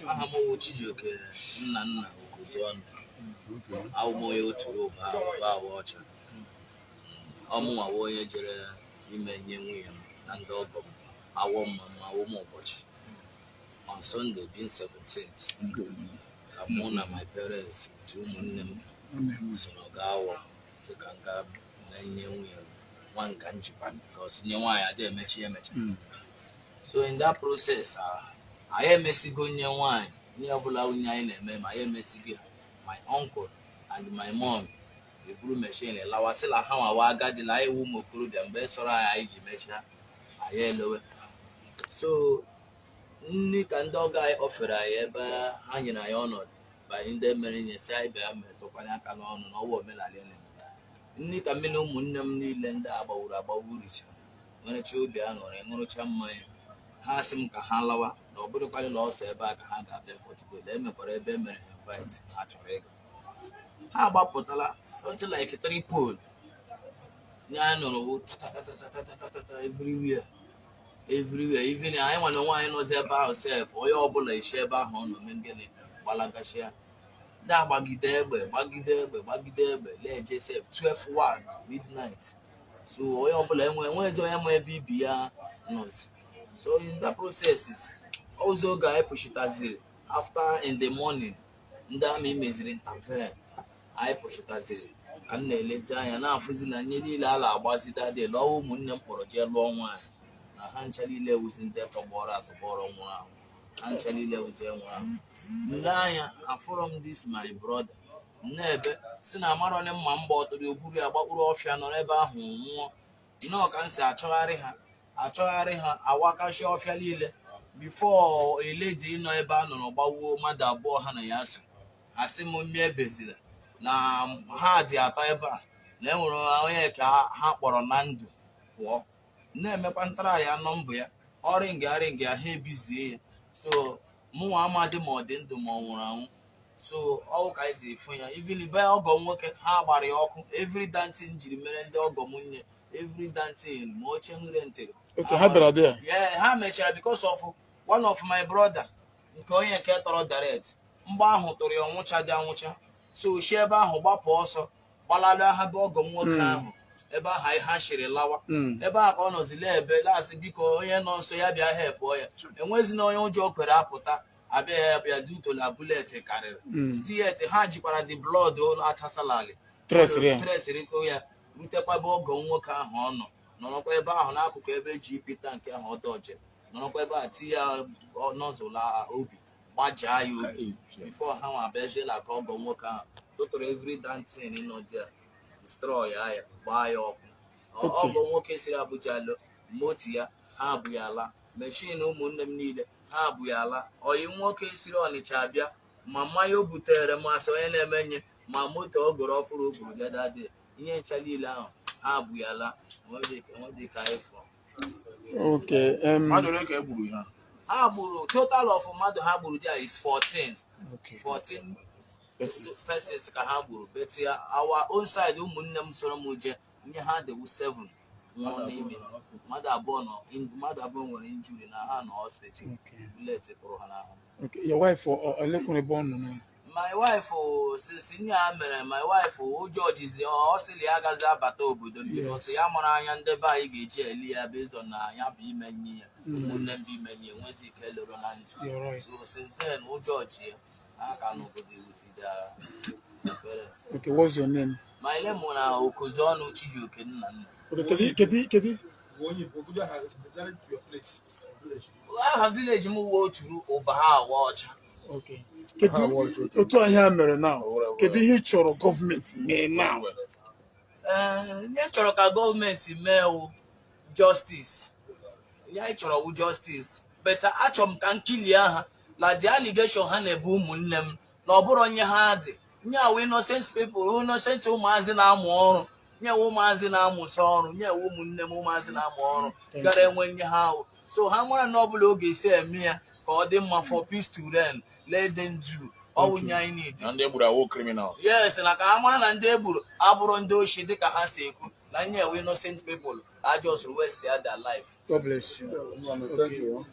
Aha m wụ Chijioke nna nna Okozuọnụ. Awụ m onye otu ụba ụba awa ọcha. Ọmụnwa wụ onye jere ime nye nwunye m na ndị ọgọ m awọ mma m awụ m ụbọchị on Sunday being 17th ka mụ na my parents with ụmụnne m soro gaa awọ, si ka m gaa mee nye nwunye m nwa nga njikwa, because nye nwaanyị adịghị emechi emecha. So in that process, anyị emesigo nye nwaanyị ihe ọbụla nwunye anyị na-eme, ma anyị emesigo ya. My uncle and my mom eburu machine lawa, sị la ha nwawa agadi la anyị wụ ụmụ okorobịa. Mgbe sọrọ anyị, anyị ji mechaa, anyị elowe. So nni ka ndị ọgọ anyị ofere anyị ebe ha nyere anyị ọnọdụ banye, ndị mere ihe si anyị bịa metụkwanye aka n'ọnụ na ọwa omenala ya na-eme. Nni ka mmiri ụmụnne m niile ndị a gbawuru agbawu richara, nwerecha obi aṅụrị, ṅụrụcha mmanya. Ha sị m ka ha lawa, na ọ bụrụkwarị na ọsọ ebe a ka ha ga-abịa for today. Emekwara ebe e mere ha invite, ha chọrọ ịga. Ha agbapụtala something like three pole nye anyị nụrụ wụ tatatatatatatatata everywhere, everywhere. Even anyị nwa na onwe anyị nọzi ebe ahụ sef, onye ọbụla esi ebe ahụ ọ nọ mee gịnị, gbalagashịa. Ndị agbagide egbe, gbagide egbe, gbagide egbe, leje sef 12 1 midnight. So onye ọbụla enwe enwezi onye ma ebe ibi ya nọzi. So in that process, ọzọ oge anyị pụchitaziri after in the morning, ndị amị meziri intervene. Anyị pụchitaziri ka m na-elezi anya na-afụzi na nye niile a na-agbazi dadị lụọ. Ụmụnne m kpọrọ jee lụọ nwaanyị na ha ncha niile wuzi ndị tọgbọrọ atọgbọrọ, nwụrụ anwụ. Ha ncha niile wuzi nwụrụ anwụ. Nle anya, afụrọ m this my brother n'ebe si na amarọne mma mgba ọtụrụ ogburu ya gbakpụrụ ọfịa nọrọ ebe ahụ nwụọ. Nnọọ ka m si achọgharị ha, achọgharị ha, awakashi ọfịa niile before eledi nọ ebe a nọrọ gbawuo mmadụ abụọ ha na ya so. Asị m mmie ebezila na ha dị atọ ebe a na enwere onye ka ha kpọrọ na ndụ pụọ, na-emekwa ntara ya nọmbụ ya ọrịnga arịnga ha ebizie ya. So mụnwa amadị ma ọ dị ndụ ma ọ nwụrụ anwụ. So ọwụ ka anyị si efu ya. Even be ọgọ m nwoke, ha gbara ya ọkụ. Every damn thing jiri mere ndị ọgọ m nne, every damn thing, ma oche nrentịrị. Okay, ha bịara there. Yeah, ha mechara because of one of my brother nke onye nke tọrọ direct mgbe ahụ tụrụ ya ọnwụcha dị anwụcha. So si ebe ahụ gbapụ ọsọ gbalalụ ha be ọgọ m nwoke ahụ, ebe ahụ anyị ha shiri lawa. Ebe a ka ọ nọzile ebe lasị, biko, onye nọ nso ya bịa hepụọ ya. Enwezina onye ụjọ kwere apụta abịa ya bịa dutola bullet karịrị. Still yet, ha jikwara the blood ụlọ akasalali. Tresịrị ya. Tresịrị ya rutekwa ebe ọgọ m nwoke ahụ ọ nọ, nọrọkwa ebe ahụ n'akụkụ ebe eji pita nke ahụ ọdọje, nọrọkwa ebe a ti ya nọzụla obi, gbajaa ya obi before ha nwa abịaziela ka ọgọ nwoke ahụ tụtụrụ every damn thing nọ there, destroy ya, ya gbaa ya ọkụ. Ọgọ nwoke siri Abuja lụ moto ya, ha bụ ya ala. Machine ụmụnne m niile, ha bụ ya ala. Oyi nwoke siri Ọnịcha abịa, ma mmanya o butere, ma asị onye na-eme nye, ma moto ọ goro ọfụrụ o buru bịa dade, ihe ncha niile ahụ, ha bụ ya ala. Enwedị ka anyị fụrụ. Okay. Mmadụ ole ka e gburu ha? Ha gburu, total of mmadụ ha gburu there is 14. 14 Persons. Persons ka ha gburu, but our own side, ụmụnne m soro m jee nye, ha dịwu 7 nwụrụ n'ime. Mmadụ abụọ nwere injury na ha nọ hospital. Bullet tụrụ ha n'ahụ. Okay. Your wife, elekwere ebe ọ nọ now? My wife, since ihe a mere, my wife ụjọ jizi. Ọ sịrị ya agaghị abata obodo m because ya mara anya ndị be anyị ga-eji eli ya based on na ya bụ ime nne ya, ụmụnne m bụ ime nne ya, enwezi ike lụrụ na ndụ. You're right. So since then, ụjọ ji ya. Ha ka nọgodi with their parents. Okay, what's your name? My name na Okoziọnụ Chijioke nna nna. Okay, kedu kedu kedu Aha village m wuo oturu ụba ha awa ọcha. Okay. Kedu otu ahịa mere now? Kedu ihe ị chọrọ gọọmenti mee now? Ee, ihe chọrọ ka gọọmenti mee wụ justice. Ihe anyị chọrọ wụ justice, but achọrọ m ka nkilie ha la the allegation ha na-ebu ụmụnne m na ọ bụrụ onye ha dị nye awụ innocent people, innocent ụmụazị na-amụ ọrụ, nyewe ụmụazị na-amụsị ọrụ, nyewe ụmụnne m ụmụazị na-amụ ọrụ gara enwe nye ha awụ. So ha mara na ọbụla ọ ga-esi eme ya ka ọ dị mma for peace to reign, let them do. Ọ wụ nye anyị need. Na ndị egburu awụ criminals. Yes, na ka ha mara na ndị egburu abụrụ ndị oshi dịka ha si ekwu, na nye ewe innocent people a just waste their life. God bless you. Thank you.